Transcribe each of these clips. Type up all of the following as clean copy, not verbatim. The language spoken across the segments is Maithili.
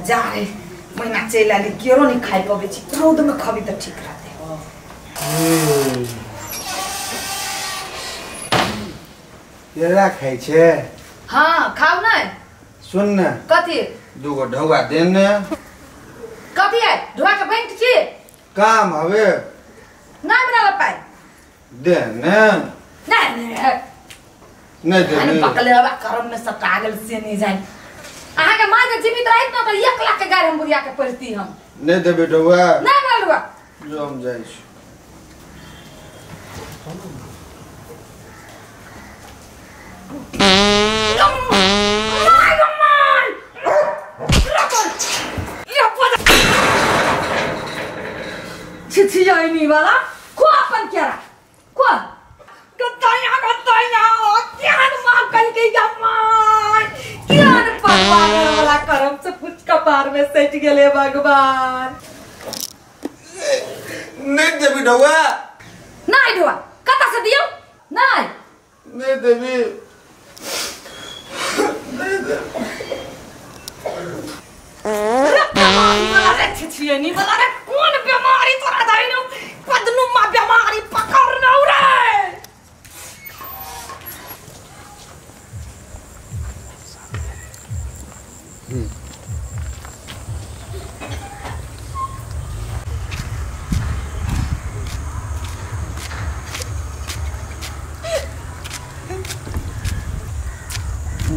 जा रे महीना चलि आयल केरो नहीं खाइ पबै छी रौद में खबी तऽ ठीक रहतै। केरा खाइ छै? हाँ खाउ नै। सुन ने कथी? दूगो ढौआ दे ने। कथी है ढौआ के बैंक छी? काम हवे नहीं बनावे पाई दे ने। नहीं नहीं नहीं दे नहीं पकले हवा करम में सटा गेल से नहीं जाए। अहाँ के मां जे जीवित रहत न त 1 लाख के गाड़ी हम बुढ़िया के पड़ती हम। नहीं देबे ढौआ। नहीं बना ढौआ जो हम जाइ छी। छिछियानी वाला को अपन केरा को गताया गताया केहन मां कल के या मां केहन पागल वाला करम से कुछ कपार में सट गेले भगवान। नहीं देबी ढौआ। नहीं ढौआ कता से दियो? नहीं नहीं देबी नहीं देबी। वाला रे छिछियानी वाला रे कौन बीमारी तोरा धइनो पदनुमा बीमारी पकड़नौ रे।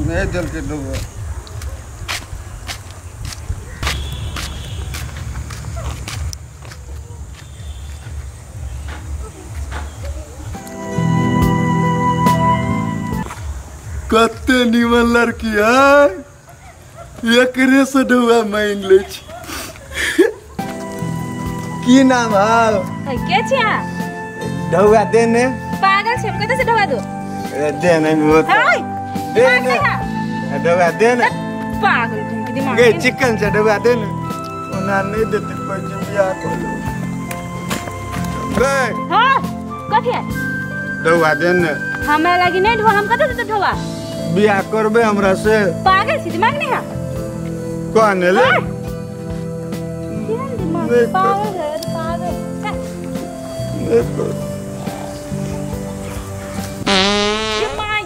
नहीं दिल के ढौआ। कते निमन लड़की है एकरे से ढौआ मांगि लै छी। की नाम है? के छी अहाँ? ढौआ दे ने। पागल छी हम कतऽ से ढौआ दू? दे ने दे ने ढौआ दे ने। पागल तुमके दिमाग गे चिकन छै ढौआ दे ने। ओना नहीं देते कोई बियाह कर लो गए। हां कथी है? ढौआ दे ने। हमरा लागी नहीं ढौआ हम कतऽ से ढौआ? बियाह करबे हमरा से? पागल छी दिमाग नहीं है? कौन ले? केहन दिमाग पागल है पागल।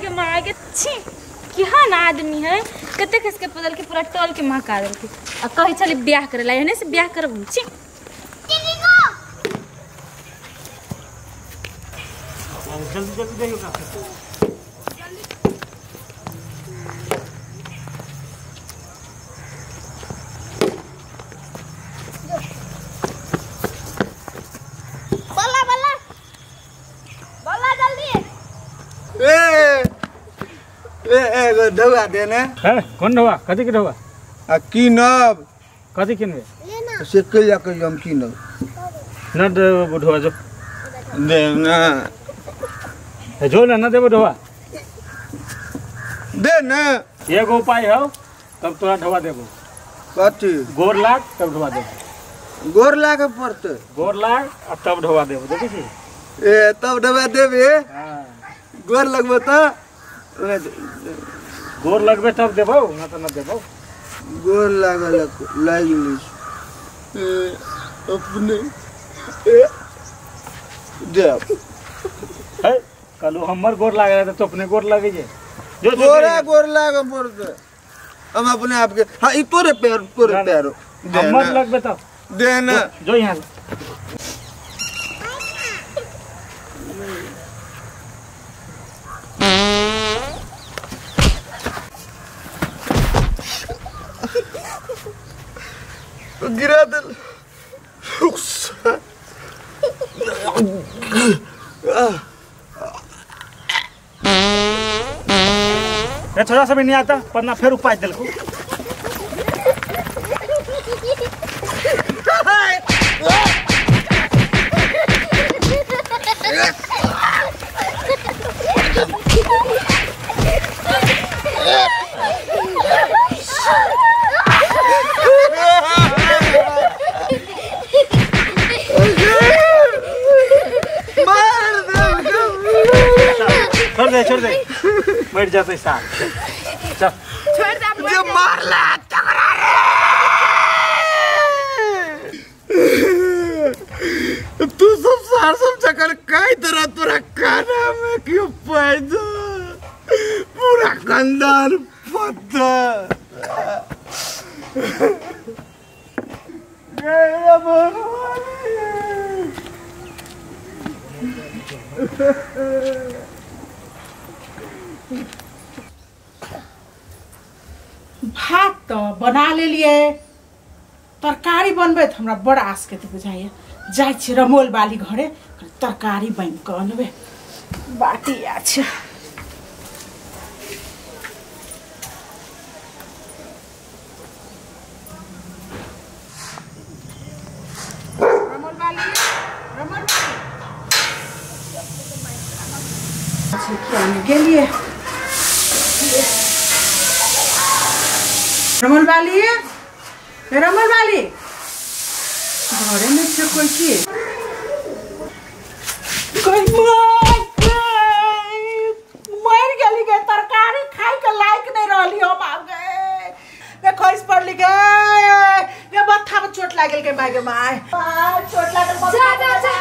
के माय के छी केहन आदमी है कते खसके बदल के पूरा टोल के महका देलकै आ कहै छलै बियाह करे ला एहने से बियाह करब हम छी। जल्दी जल्दी देखियो का बल्ला बल्ला बल्ला जल्दी। ए ए एगो ढौआ दे ने। है कोन ढौआ? कथी के ढौआ? आ कीनब। कथी किनबे? से कहिया कहिया हम कीनब न देबो ढौआ जो दे ना जो ना न देबो ढौआ दे ना। एगो उपाय हौ तब तोरा ढौआ देबो। कथी? गोर लाग तब ढौआ देबो। गोर लागे पड़तै? गोर लाग आ तब ढौआ देबो। देखै छी ए तब ढौआ देबे? हां गोर लगबो त गोर लगबे तब देबो ना त न देबो। गोर लागल लागि लै अपने ए देब। है कलू हमर गोर लागे त तो अपने गोर लगे जे जो तोरा गोर लागे पड़तै हम अपने आप के। हां ई तोरे पैर तोरे पैर हमर लगबे तब दे ना जो यहां। गिरा दिल। ए थोड़ा सा भी नहीं आता पन्ना फिर उपाय दिल को। छोड़ दे मर जाते साथ। चल छोड़ दे जो मारला तगड़ा रे। जखन कहैत रह तोरा काना में क्यों पैदा पूरा खानदान पत्थर भात तो बना लेलिए, तरकारी बनबे त हमरा बड़ आस के बुझाइए। जाइ छी रमोल बाली घरे तरकारी बन के अनबे। बाटी अच्छा रमोल बाली, रमोल बाली अच्छा किया नहीं गेलिए। रमोल बाली, रमोल बाली घरे में छे कोई की कोई मर गेली गे, तरकारी खाई के लायक नहीं रहली हम। आब गए गे खइस पड़ली गे, ये माथा में चोट लागल गे my गे my, चोट लागल। जा जा जा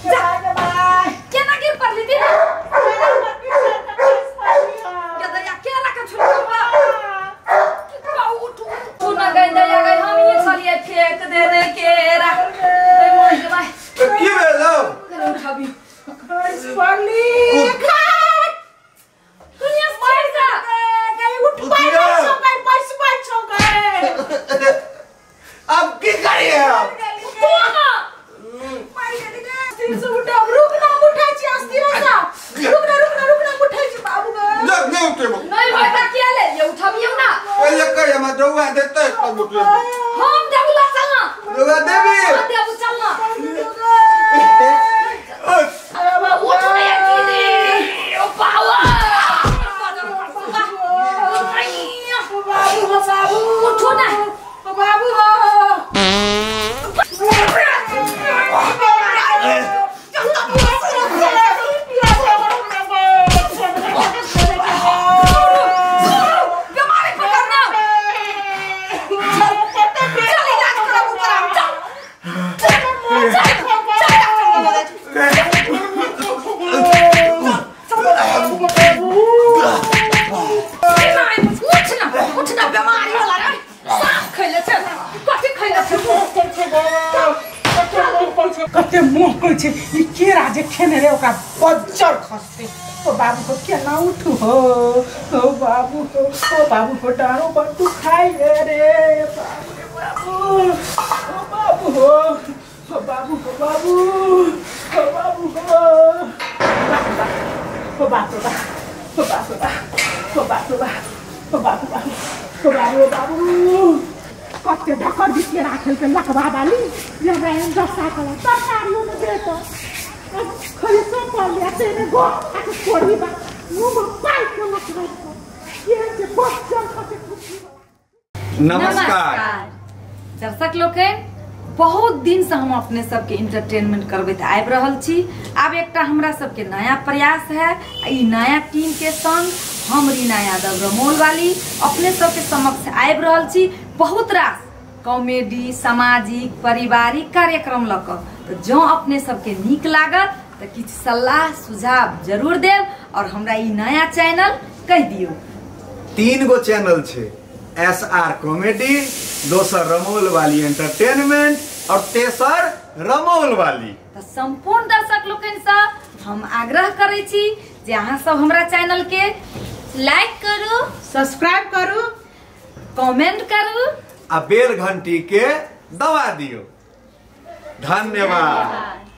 जा my, केना गिर पड़ली दी के दया केला के छुलका हम ये छलिए फेंक देने केरा। की भेलो उठाबी खइस पड़ली दुनिया मर जा गई उठ पाई छौ गई पैस पाई छौ गई। अब की करिए अब तू ना मार गेली गे स्थिर से उठाब। रुक ना उठाई छी अस्थिर से, रुक ना रुक ना रुक ना उठाई छी बाबू गे। नहीं नहीं उठेबो नहीं होता किया ले ये उठाबियो ना पहिले कह हम दौआ देतै तब उठेबो। हम देबू चल ना, दौआ देबी, हम देबू चल ना। उठ ना यार दीदी ओ बाबा बाबू हो बाबू उठो ना बाबू हो। बीमारी पकड़ना चल इलाज कराबू तोरा। चल चल चल उठ ना उठ ना, बीमारी वाला रे साफ खैले छै कथि खैले छै। कते मुँह कहै छै ई केरा जे खेने रे ओकरा बज्जर खसते। ओ बाबू हो केना उठू हो, ओ बाबू हो, ओ बाबू हो डारो बड्डू खाइ रे बाबू रे बाबू, ओ बाबू हो, ओ बाबू हो बाबू, ओ बाबू हो ओ बाप रे बाप, ओ बाप रे बाप, ओ बाप रे बाप, ओ बाबू बाबू, ओ बाबू बाबू। कते ढकर बिस्के राखल के लकवा बाली जे हमरा एहन दशा कला तरकारियो ने देत खइसो पड़ले से ने गो आके कोड़ी बा मुंह में पाइप के लकवा के जे बच्चन कते खुशी। नमस्कार दर्शक लोकनि, बहुत दिन से हम अपने सबके इंटरटेनमेंट करबैत आबि रहल छी। आब एकटा हमरा सबके नया प्रयास है। ई नया टीम के संग हम रीना यादव रमोल वाली अपने सबके समक्ष आबि रहल छी बहुत रास कॉमेडी, सामाजिक, पारिवारिक कार्यक्रम लऽ कऽ। तऽ जँ अपने सबके नीक लागत तऽ किछु सलाह सुझाव जरूर देब और हमरा ई नया चैनल कहि दियौ। 3 गो चैनल छै, SR comedy, दोसर रमोल वाली एंटरटेनमेंट और तेसर रमोल वाली। तऽ संपूर्ण दर्शक लोकनि सँ हम आग्रह करै छी जे अहाँ सब हमरा चैनल के लाइक करू, सब्सक्राइब करू, कमेंट करू आ बेल घंटी के दबा दियो। धन्यवाद।